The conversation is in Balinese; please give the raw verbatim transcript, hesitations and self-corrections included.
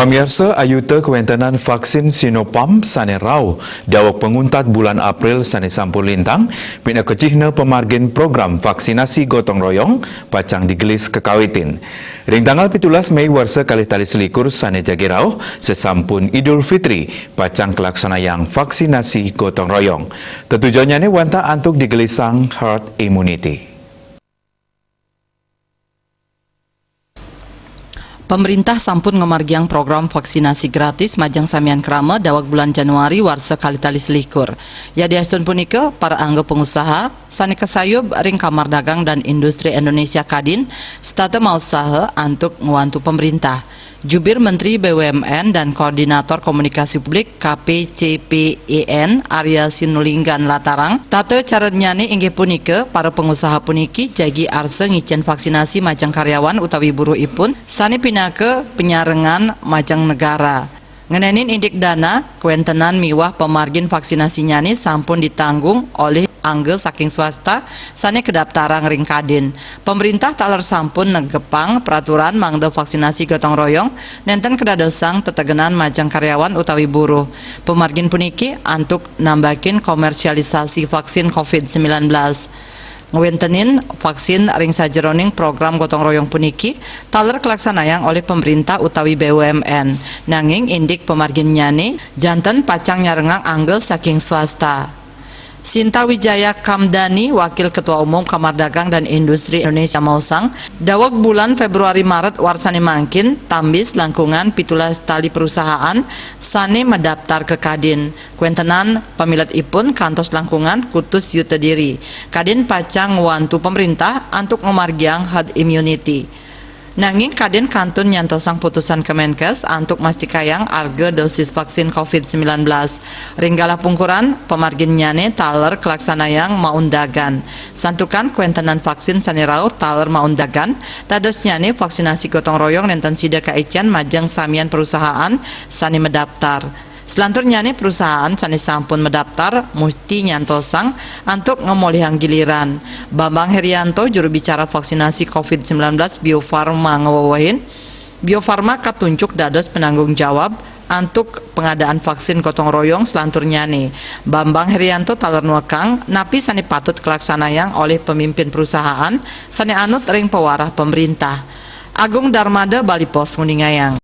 Pamiarsa, ayuta kawéntenan vaksin Sinopharm sané rauh daweg panguntat bulan April sané sampun lintang, pinaka cihna pamargin program vaksinasi gotong royong pacang digelis kakawitin. Ring tanggal pitulas Méi warsa kalih tali selikur sané jagi rauh, sasampun Idul Fitri, pacang kalaksanayang vaksinasi gotong royong. Tetujonnyané wantah antuk digelisang herd immunity. Pamrintah sampun ngamargiang program vaksinasi gratis majeng samian krama daweg bulan Januari warsa kalih tali selikur. Yadiastun punika, para angga pangusaha sané kasayub ring Kamar Dagang dan Industri Indonesia, Kadin, setata mausaha antuk ngwantu pamrintah. Jubir Menteri B U M N dan Koordinator Komunikasi Publik K P C P E N, Arya Sinulingan, latarang, tata caranyané inggih punika, para pangusaha puniki jagi arsa ngicén vaksinasi majeng karyawan utawi buruhipun sané pinaka panyarengan majeng negara. Ngenénin indik dana, kawéntenan miwah pamargin vaksinasinyané sampun ditanggung olih angga saking swasta sané kadaptarang ring Kadin. Pamrintah taler sampun negepang peraturan mangda vaksinasi gotong royong nénten kadadosang tetegenan majeng karyawan utawi buruh. Pamargin puniki antuk nambakin komersialisasi vaksin covid sembilan belas. Ngwéntenin vaksin ring sajeroning program gotong royong puniki taler kalaksanayang olih pamrintah utawi B U M N. Nanging indik pamarginnyané, janten pacang nyarengang angga saking swasta. Sinta Wijaya Kamdani, Wakil Ketua Umum Kamar Dagang dan Industri Indonesia, maosang, daweg bulan Februari Maret warsané mangkin, tambis langkungan pitulas tali perusahaan sané madaptar ka Kadin. Kawéntenan pamiletipun kantos langkungan kutus yuta diri. Kadin pacang ngwantu pamrintah antuk ngamargiang herd immunity. Nanging Kadin kantun nyantosang putusan Kemenkes antuk mastikayang arga dosis vaksin covid sembilan belas. Ring galah pungkuran, pamarginnyané taler kalaksanayang maundagan. Santukan kawéntenan vaksin sané rauh taler maundagan, dadosnyané vaksinasi gotong royong nénten sida kaicén majeng samian perusahaan sané madaptar. Selanturnyané perusahaan sané sampun madaptar musti nyantosang antuk ngamolihang giliran. Bambang Herianto, juru bicara vaksinasi covid sembilan belas Bio Farma, ngawewehin, Bio Farma katunjuk dados penanggung jawab antuk pengadaan vaksin gotong royong selanturnyané. Bambang Herianto taler nuekang napi sané patut kalaksanayang olih pamimpin perusahaan sané anut ring pawarah pamrintah. Agung Darmada, Bali Post, nguningayang.